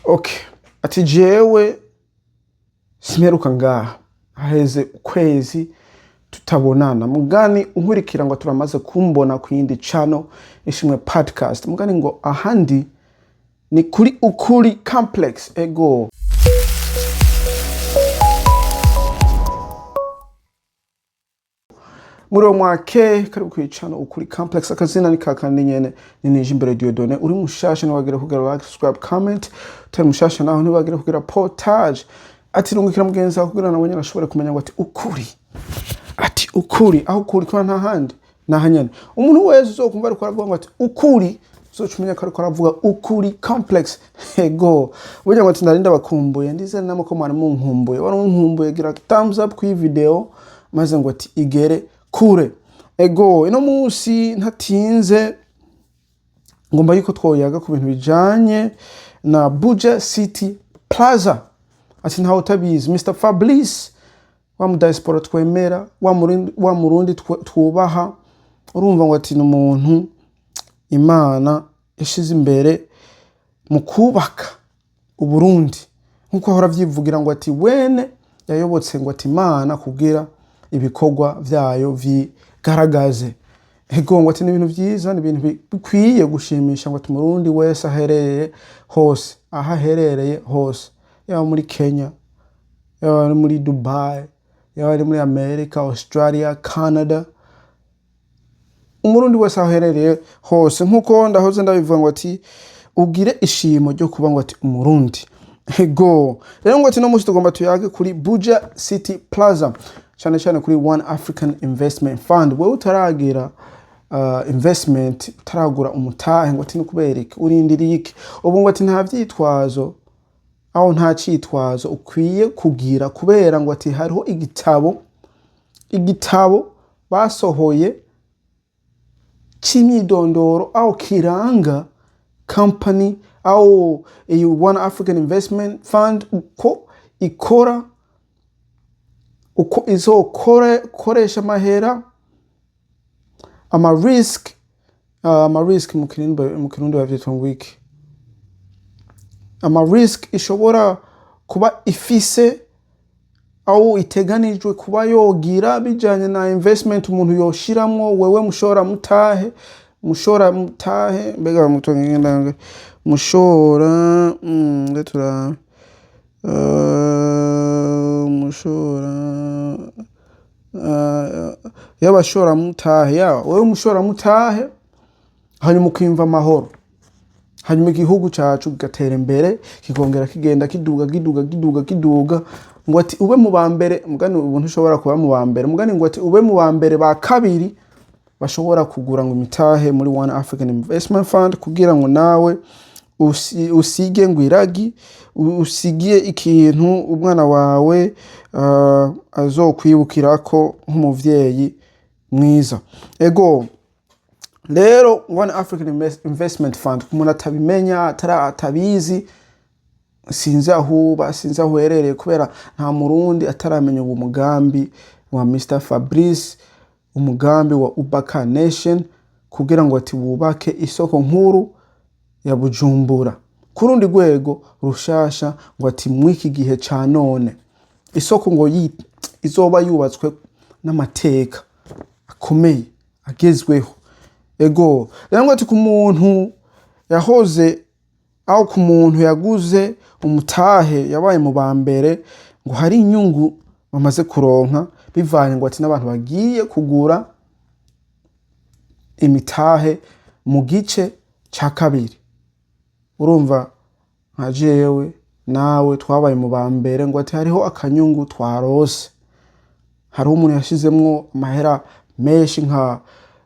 Okay, ati jewe simperuka ngaha, haheze ukwezi tutabonana. Mugani unkurikira ngo turamaze kumbona ku yindi channel, Ishimwe Podcast. Mugani ngo ahandi ni kuri Ukuri Complex. Ego, muri uwo mwake kari ku channel Ukuri Complex. Akazina ni kakandi nyene, ni Nijimbere Dieudonné. Uri mushasha ntiwagire kugira like, subscribe, comment. Utari mushasha naho ntiwagire kugira potage. Ati rungikira mugenzi wawe kugira nawe nyene ashobore kumenya ngo ati ukuri, ati ukuri aho ukuri kuba nta handi naha nyene. Umuntu wese uzokumva ariko aravuga ngo ati ukuri, uzoca umenya ko ariko aravuga Ukuri Complex. Ego, burya ngo ati nari ndabakumbuye, ndizere namwe ko mwari munkumbuye. Wari unkumbuye, gira thumbs up kuri iyi video maze ngo ati igere kure. Ego, ino munsi ntatinze, ngomba yuko twoyaga ku bintu bijanye na Buja City Plaza. Ati ntawe utabizi, Mr Fabrice wa mu diaspora twemera, wa Murundi twubaha. Urumva ngo ati ni umuntu Imana yashize imbere mu kubaka Uburundi, nkuko ahora avyivugira ngo ati wene yayobotse ngo ati Imana kugira ibikorwa vyayo vigaragaze. Ego, ngo ati ni ibintu vyiza, ni ibintu bikwiye gushimisha ngo ati Umurundi wese aherereye hose, aho aherereye hose, yaba muri Kenya, yaba ari muri Dubai, yaba ari muri America, Australia, Canada, Umurundi wese aho aherereye hose, nkuko ndahoze ndabivuga ngo ati ugire ishimo ryo kuba ngo ati Umurundi. Ego, rero ngo ati no munsi tugomba tuyage kuri Buja City Plaza, cyane cyane kuri One African Investment Fund. Wewe utaragira investment, utaragura umutahe, ngo ati ni kubera iki urindiriye iki? Ubu ngo ati nta vyitwazo, aho nta cyitwazo ukwiye kugira, kubera ngo ati hariho igitabo basohoye cy'imyidondoro aho kiranga company, aho iyi One African Investment Fund uko ikora, uko izokora, koresha amahera, ama risk, ama risk mu Kirundi bavyitwa ngo iki? Ama risk ishobora kuba ifise, aho iteganijwe kuba yogira bijanye na investment umuntu yoshiramwo. Wewe mushora mutahe, mushora mutahe, mbega mutonge mushora, tura mushora, y'abashora mutahe, ya wewe mushora mutahe, hanyuma ukimva amahoro, hanyuma igihugu cacu kigatera imbere, kikongera kigenda kiduga, kiduga, kiduga, kiduga, ngo ati ube mu ba mbere. Mugani ubu ntushobora kuba mu ba mbere, mugani ngo ati ube mu ba mbere ba kabiri bashobora kugura ngo imitahe muri One African Investment Fund, kugira ngo nawe usige ngo iragi, usigiye ikintu umwana wawe azokwibukirako nk'umuvyeyi mwiza. Ego, rero One African Investment Fund, ku muntu atabimenya, atabizi, sinzi aho uba, sinzi aho uherereye, kubera nta Murundi ataramenya uwo mugambi wa Mr Fabrice, umugambi wa Ubaka Nation, kugira ngo ati wubake isoko nkuru ya Bujumbura ku rundi rwego rushasha. Ngo ati mw'iki gihe ca none isoko ngo izoba yubatswe n'amateka akomeye agezweho. Ego, rero ngo ati ku muntu yahoze aho, ku muntu yaguze umutahe yabaye mu ba mbere, ngo hari inyungu bamaze kuronka bivanye ngo ati n'abantu bagiye kugura imitahe mu gice ca kabiri. Urumva nka jewe nawe twabaye mu ba mbere, ngo ati hariho akanyungu twarose. Hariho umuntu yashizemwo amahera menshi nka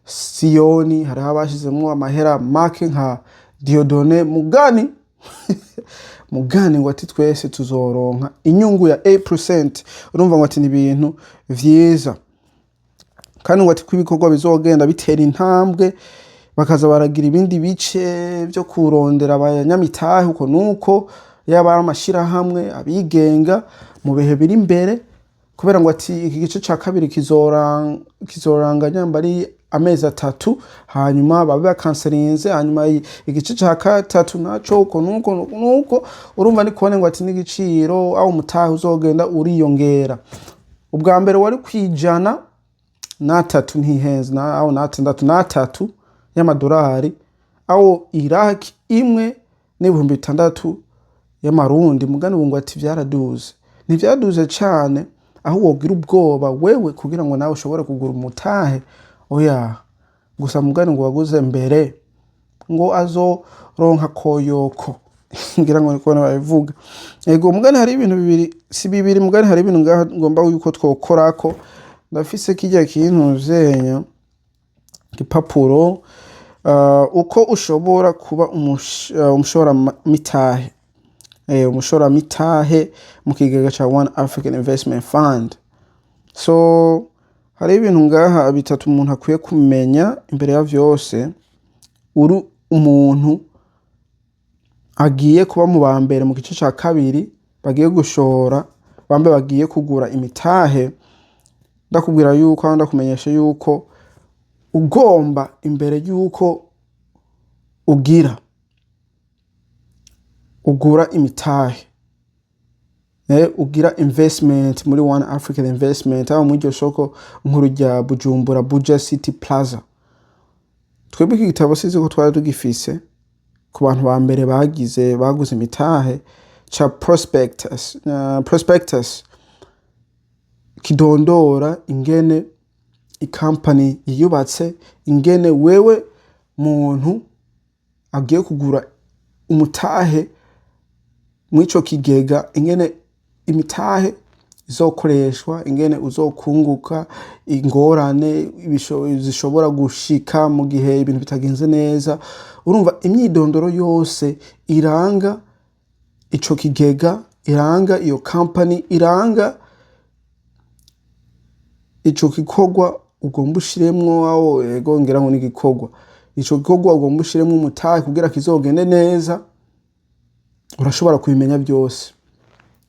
Siyoni, hariho abashizemwo amahera make nka Dieudonné. Mugani ngo ati twese tuzoronka inyungu ya 8%. Urumva ngo ati ni ibintu vyiza, kandi ngo ati ko ibikorwa bizogenda bitera intambwe, bakaza baragira ibindi bice byo kurondera abanyamitahe, uko nuko yaba ari amashirahamwe abigenga mu bihe biri imbere, kubera ngo ati iki gice ca kabiri kizoranga nyamba ari amezi 3, hanyuma babe bakanselinze, hanyuma igice ca gatatu naco uko nuko nuko nuko. Urumva ni kubona ngo ati n'igiciro aho umutahe uzogenda uriyongera. Ubwa mbere wari 103, ntihenze, na aho na 63 y'amadolari, aho iraki imwe n'6,000 y'amarundi. Mugani ubu ngo ati vyaraduze, ntivyaduze cane aho wogira ubwoba wewe kugira ngo nawe ushobore kugura umutahe, oya. Gusa mugani ngo waguze mbere ngo azoronka koyoko, ngira ngo niko babivuga. Ego, mugani hari ibintu bibiri, si bibiri, mugani hari ibintu ngaha ngomba yuko twokorako. Ndafise kirya kintu zenya gipapuro, uko ushobora kuba umushoramitahe, umushoramitahe mu kigega ca One African Investment Fund. So hari ibintu ngaha bitatu umuntu akwiye kumenya imbere ya vyose. Uri umuntu agiye kuba mu ba mbere mu gice ca kabiri bagiye gushora, bambe bagiye kugura imitahe, ndakubwira yuko aho ndakumenyesha yuko ugomba imbere yuko ugira ugura imitahe, ugira investment muri One African Investment, aho muri iryo soko nkuru rya Bujumbura, Buja City Plaza. Twebwe iki gitabo sizi ko twari tugifise ku bantu ba mbere baguze imitahe, ca prospectus kidondora ingene ikampani yiyubatse, ingene wewe muntu agiye kugura umutahe mw'ico kigega, ingene imitahe izokoreshwa, ingene uzokunguka, ingorane zishobora gushika mu gihe ibintu bitagenze neza. Urumva imyidondoro yose iranga ico kigega, iranga iyo company, iranga ico gikorwa ugomba ushiremwo, aho ego ngira ngo n'igikorwa, ico gikorwa ugomba ushiremwo umutahe kugira kizogende neza. Urashobora kubimenya byose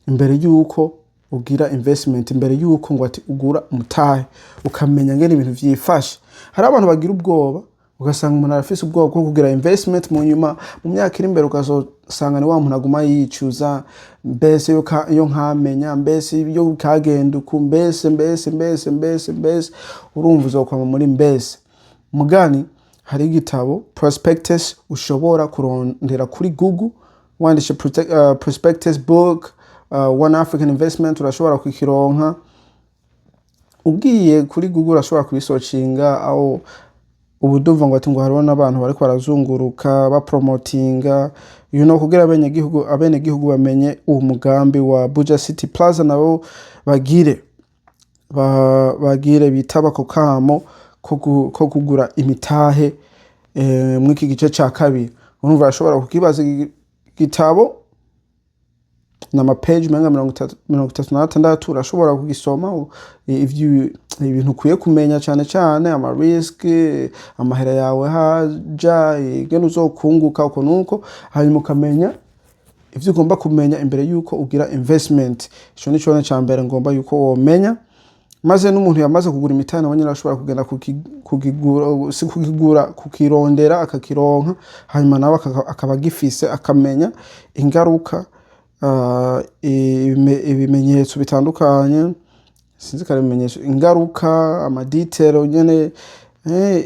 imbere yuko ugira investment, imbere yuko ngo ati ugura umutahe, ukamenya ngene ibintu vyifashe. Hari abantu bagira ubwoba, ugasanga umuntu arafise ubwoba bwo kugira investment, mu nyuma mu myaka iri imbere ukazosanga ni wa muntu aguma yicuza: mbese iyo nkamenya, mbese iyo kagenda uku, mbese mbese mbese mbese mbese. Urumva uzokwama muri mbese. Mugani hari igitabo prospectus ushobora kurondera kuri Google, wandishe prospectus book One African Investment, urashobora kukironka. Ugiye kuri Google urashobora kubisocinga. Aho ubu ndumva ngo ati ngo hariho n'abantu bariko barazunguruka bapromotinga kugira abenegihugu bamenye uwo mugambi wa Buja City Plaza, nabo bagire bitaba ako kamo ko kugura imitahe mw'iki gice ca kabiri. Urumva urashobora kukibaza igitabo, ni amapeji umenga 36. Urashobora kugisoma ibintu ukwiye kumenya, cane cane ama risk, amahera yawe haja, ingene uzokunguka, uko nuko, hanyuma ukamenya ivyo ugomba kumenya imbere yuko ugira investment. Ico ni co ca mbere ngomba yuko womenya. Maze n'umuntu yamaze kugura imitahe nawe nyene arashobora kugenda kukigura, si kukigura, kukirondera akakironka, hanyuma nawe akaba agifise, akamenya ingaruka, ibimenyetso bitandukanye, sinzi ko ari ibimenyetso, ingaruka, ama details nyene,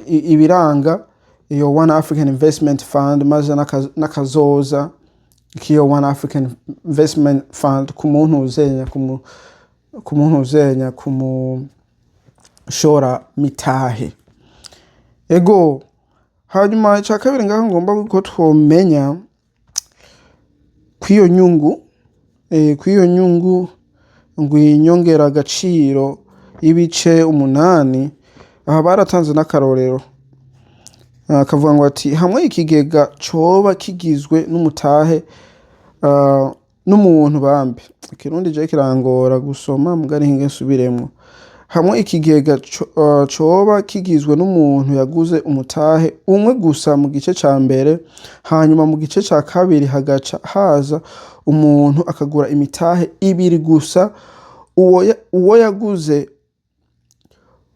ibiranga iyo One African Investment Fund, maze n'akazoza k'iyo One African Investment Fund ku muntu uzenya ku mushora mitahe. Ego, hanyuma icya kabiri ngaho ngomba ko twomenya kw'iyo nyungu, kw'iyo nyungu ngo inyongera agaciro y'ibice 8. Aha baratanze n'akarorero, akavuga ngo ati hamwe ikigega coba kigizwe n'umutahe, n'umuntu bambe ikirundi je kirangora gusoma, mugari hinge nsubiremwo. Hamwe ikigega coba kigizwe n'umuntu yaguze umutahe umwe gusa mu gice ca mbere, hanyuma mu gice ca kabiri hagaca haza umuntu akagura imitahe ibiri gusa, uwo yaguze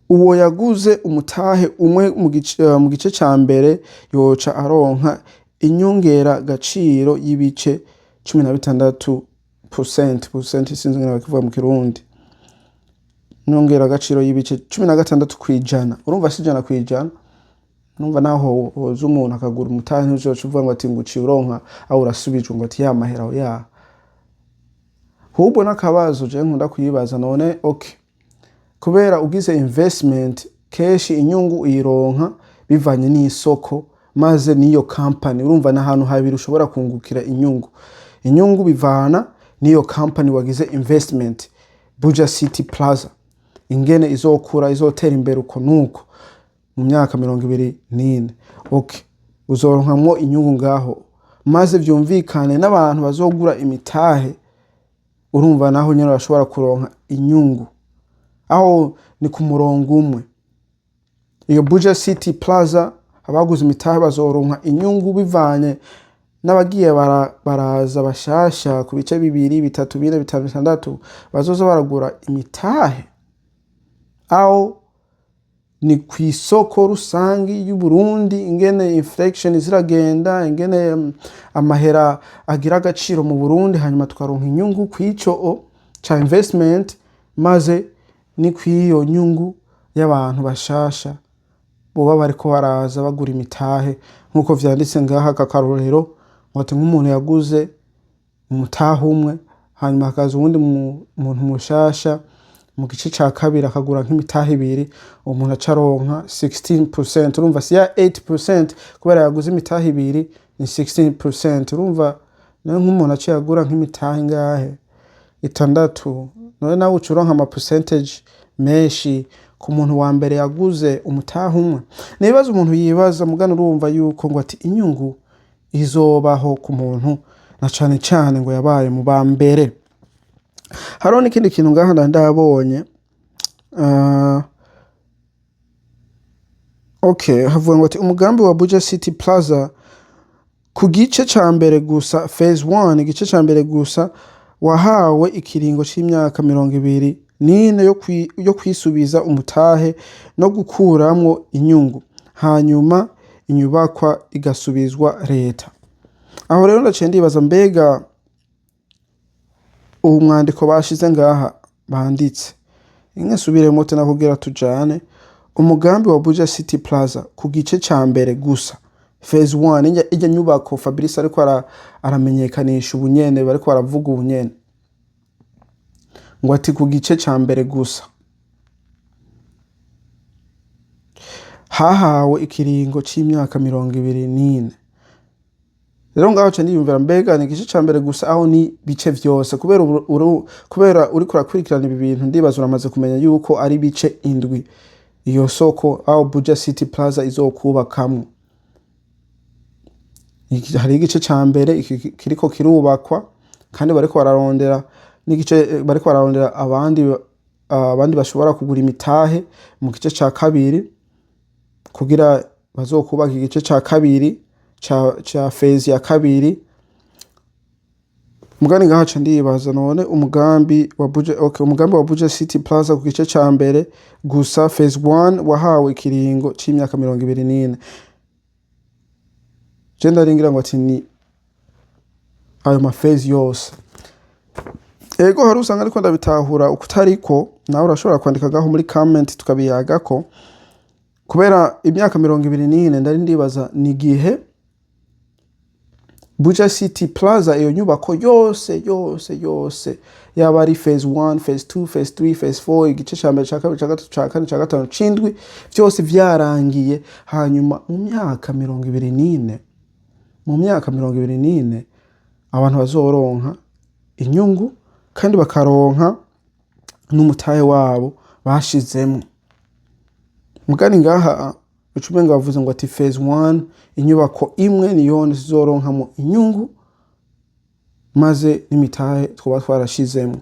Uwo yaguze umutahe umwe mu gice ca mbere yoca aronka inyongera gaciro y'ibice 16%. Percent sinzi ingene bakivuga mu Kirundi. Inyongera gaciro y'ibice 16%. Urumva si 100%. Numva naho hoza umuntu akagura umutahe, ntuzoca uvuga ngo ati nguciye uronka aho urasubijwe, ngo ati ya mahera aho ya. Ahubwo n'akabazo je nkunda kuyibaza: none okay, kubera ugize investment, kenshi inyungu uyironka bivanye n'isoko maze n'iyo company. Urumva n'ahantu habiri ushobora kungukira inyungu. Inyungu bivana n'iyo company wagize investment, Buja City Plaza, ingene izokura, izotera imbere uko nuko mu myaka 24. Okay, uzoronkamwo inyungu ngaho, maze vyumvikane n'abantu bazogura imitahe. Urumva naho nyene bashobora kuronka inyungu. Aho ni ku murongo umwe. Iyo Buja City Plaza, abaguze imitahe bazoronka inyungu bivanye n'abagiye baraza bashasha ku bice bibiri, bitatu, bine, bitanu, bitandatu, bazoza baragura imitahe. Aho ni ku isoko rusangi y'u Burundi, ingene inflation ziragenda, ingene amahera agira agaciro mu Burundi, hanyuma tukaronka inyungu kw'ico ca investment, maze ni kw'iyo nyungu y'abantu bashasha boba bariko baraza bagura imitahe, nk'uko vyanditse ngaha. Aka karorero ngo ati nk'umuntu yaguze umutahe umwe, hanyuma hakaza uwundi muntu mushasha mu gice ca kabiri akagura nk'imitahe ibiri, uwo muntu aca aronka 16%. Urumva si ya 8%, kubera yaguze imitahe ibiri ni 16%. Urumva nawe nk'umuntu aciye agura nk'imitahe ingahe, itandatu, none nawe uca uronka ama percentage menshi ku muntu wa mbere yaguze umutahe umwe. Ni ibibazo umuntu yibaza. Mugana urumva yuko ngo ati inyungu izobaho ku muntu na cane cane ngo yabaye mu ba mbere. Hariho n'ikindi kintu ngaha ndabonye. Okay, havuga ngo ati umugambi wa Buja City Plaza ku gice ca mbere gusa, phase 1, igice ca mbere gusa, wahawe ikiringo c'imyaka 24 yo kwisubiza umutahe no gukuramwo inyungu, hanyuma inyubakwa igasubizwa leta. Aho rero ndaciye ndibaza: mbega uwu mwandiko bashize ngaha banditse inge nsubiremo tena tujane? Umugambi wa Buja City Plaza ku gice ca mbere gusa, phase 1, ijya nyubako Fabrice ariko aramenyekanisha ubunyene, bariko baravuga ubunyene, ngo ati ku gice ca mbere gusa hahawe ikiringo c'imyaka 24. Rero ngaho ca ndiyumvira: mbega ni igice ca mbere gusa, aho ni bice vyose? Kubera kubera uriko urakurikirana ibi bintu, ndibaza uramaze kumenya yuko ari bice indwi iyo soko aho Buja City Plaza izokubakamwo. Hari igice ca mbere iki kiriko kirubakwa, kandi bariko bararondera n'igice, bariko bararondera abandi bashobora kugura imitahe mu gice ca kabiri kugira bazokubaka igice ca kabiri ca phase ya kabiri. Mugani ngaha ca ndibaza: none umugambi wa Buja, okay, umugambi wa Buja City Plaza ku gice ca mbere gusa, phase 1, wahawe ikiringo c'imyaka 24. Je ndaringira ngo ati ni ayo ma phase yose. Ego, hari usanga ariko ndabitahura ukutariko. Nawe urashobora kwandika ngaho muri comment tukabiyagako. Kubera imyaka 24, ndari ndibaza ni igihe Buja City Plaza, iyo nyubako yose yose yose, yaba ari phase 1, phase 2, phase 3, phase 4, igice ca mbere, ca kabiri, ca gatatu, ca kane, ca gatanu, c'indwi, vyose vyarangiye, hanyuma mu myaka 24, mu myaka 24 abantu bazoronka inyungu kandi bakaronka n'umutahe wabo bashizemwo. Mugani ngaha ucumenga bavuze ngo ati phase 1, inyubako imwe niyo zizoronkamo inyungu maze n'imitahe twaba twarashizemwo.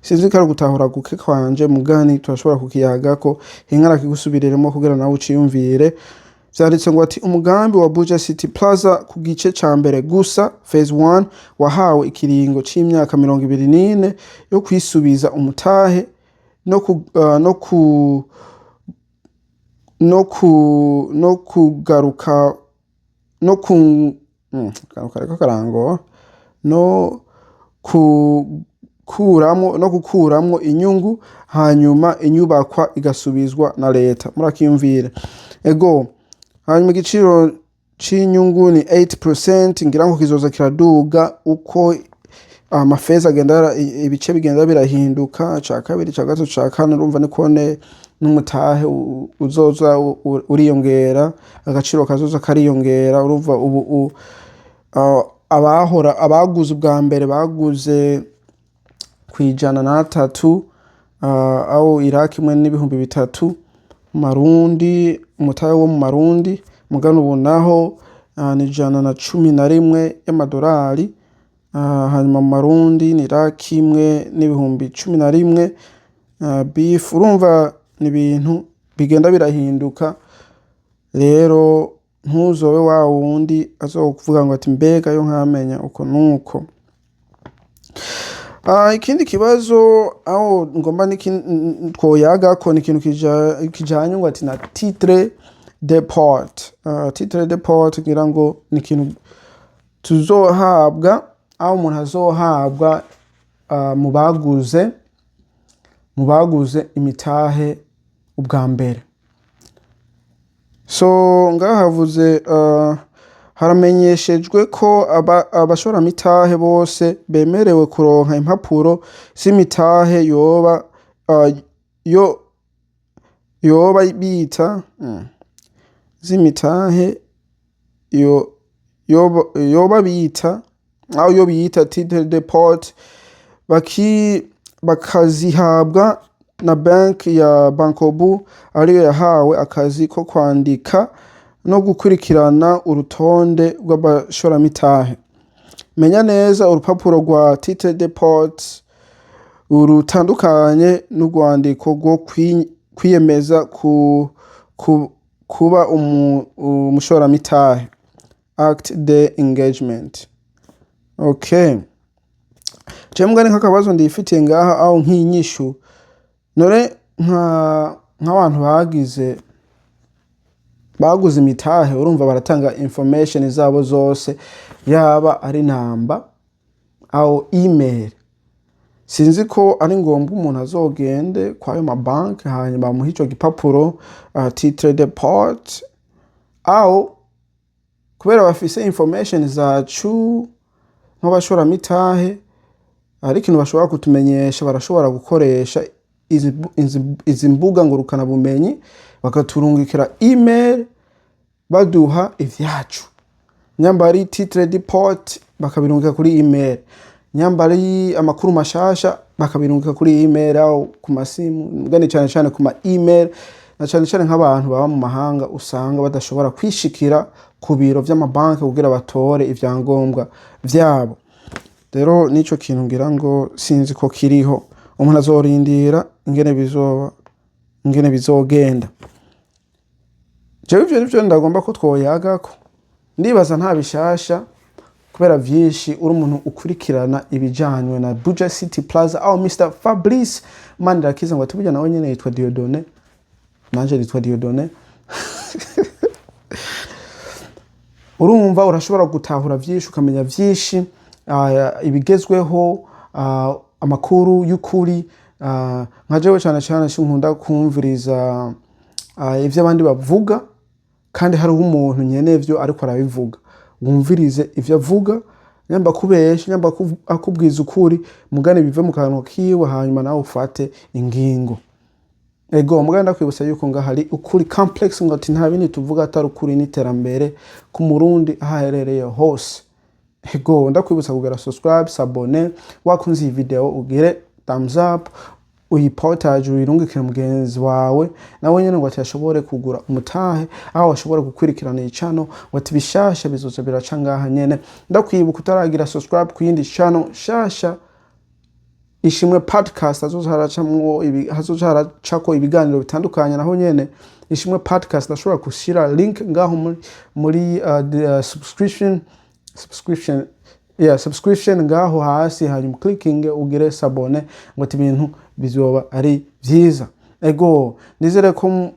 Sinzi ko ari ugutahura guke kwanje, mugani turashobora kukiyagako. Hinkara kigusubiriremo kugira nawe uciyumvire. Vyanditse ngo ati umugambi wa Buja City Plaza ku gice ca mbere gusa, phase 1, wahawe ikiringo c'imyaka 24 yo kwisubiza umutahe no ku No kugaruka no ku garuka ariko karango no gukuramwo inyungu, hanyuma inyubakwa igasubizwa na leta. Murakiyumvire. Ego, hanyuma igiciro c'inyungu ni 8%. Ngira ngo kizoza kiraduga uko amafeza agenda ibice bigenda birahinduka, ca kabiri, ca gatatu, ca kane. Urumva ni kone n'umutahe uzoza uriyongera, agaciro kazoza kariyongera. Urumva ubu abahora abaguze ubwa mbere baguze ku 103, aho iraki imwe n'3,000 mu marundi, umutahe wo mu marundi. Mugano ubu naho ni 111 y'amadolari, hanyuma mu marundi ni iraki imwe n'11,000 beef. Urumva ni ibintu bigenda birahinduka. Rero ntuzobe wa wundi azokuvuga ngo ati: "Mbega yo nkamenya uko nuko." Ikindi kibazo aho ngomba twoyagako ni ikintu kijanye ngo ati na titre de part. Titre de part ngira ngo ni ikintu tuzohabwa, aho umuntu azohabwa mu baguze imitahe ubwa mbere. So ngaha havuze haramenyeshejwe ko abashoramitahe bose bemerewe kuronka impapuro z'imitahe yoba yo yoba bita z'imitahe yo yoba bita, aho yo bita titre de part, bakazihabwa na banki ya Bancobu, ariyo yahawe akazi ko kwandika no gukurikirana urutonde rw'abashoramitahe. Menya neza urupapuro rwa titre de part rutandukanye n'urwandiko rwo kwiyemeza kuba umushoramitahe, acte d'engagement. Okay, jewe mbwa ni nk'akabazo ndifitiye ngaha, aho nk'inyishu none nk'abantu baguze imitahe, urumva baratanga information zabo zose, yaba ari namba aho email. Sinzi ko ari ngombwa umuntu azogende kwayo mabanki hanyuma bamuhe ico gipapuro, titre de part, aho kubera bafise information zacu nk'abashoramitahe, hari ikintu bashobora kutumenyesha. Barashobora gukoresha izi mbuga ngurukanabumenyi, bakaturungikira email baduha ivyacu, nyamba ari titre de part bakabirungika kuri email, nyamba ari amakuru mashasha bakabirungika kuri email aho ku masimu. Mugani cyane cyane ku ma email, na cyane cyane nk'abantu baba mu mahanga usanga badashobora kwishikira ku biro vy'amabanki kugira batore ivyangombwa vyabo. Rero nico kintu ngira ngo sinzi ko kiriho, umuntu azorindira ingene bizoba, ingene bizogenda. Jewe ivyo nivyo ndagomba ko twoyagako. Ndibaza nta bishasha, kubera vyinshi uri umuntu ukurikirana ibijanywe na Buja City Plaza, aho Mr Fabrice Manirakiza ngo ati burya nawe nyene yitwa Dieudonné, nanje nitwa Dieudonné. Urumva urashobora gutahura vyinshi, ukamenya vyinshi, ibigezweho, amakuru y'ukuri. Nka jewe cane cane sinkunda kumviriza ivyo abandi bavuga kandi hariho umuntu nyenevyo ariko arabivuga. Wumvirize ivyo avuga, nyamba kubesha, nyamba akubwiza ukuri, mugane bive mu kanwa kiwe, hanyuma nawe ufate ingingo. Ego, mugabo ndakwibutsa yuko ngaha hari Ukuri Complex, ngo ati nta bindi tuvuga atari ukuri n'iterambere ku Murundi aho aherereye hose. Ego, ndakwibutsa kugira subscribe, s'abonner. Wakunze iyi video ugire thumbs up, uyipotage, uyirungikire mugenzi wawe nawe nyene ngo ati ashobore kugura umutahe, aho ashobore gukurikirana iyi channel, ngo ati bishasha bizoza biraca ngaha nyene. Ndakwibuka utaragira subscribe ku yindi channel shasha, Ishimwe Podcast, hazoza haracamwo hazoza haracako ibiganiro bitandukanye. Naho nyene Ishimwe Podcast ndashobora gushira link ngaho muri the, subscription, yeah, subscription ngaho hasi, hanyuma clicking ugire s'abonner, ngo ati ibintu bizoba ari vyiza. Ego, nizere ko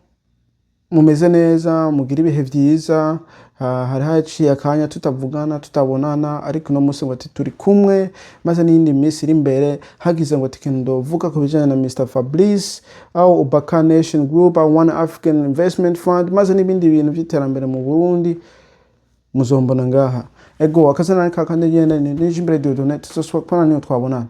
Mumeze neza, mugira ibihe vyiza. Hari haciye akanya tutavugana, tutabonana, ariko uno munsi ngo ati turi kumwe, maze n'iyindi minsi iri imbere hagize ngo ati ikintu ndovuga ku bijanye na Mr Fabrice aho Ubaka Nation Group aho One African Investment Fund, maze n'ibindi bintu vy'iterambere mu Burundi, muzombona ngaha. Ego, akazina ni kakandi nyene, ni Nijimbere Dieudonné. Tuzosubira kubona niyo twabonana.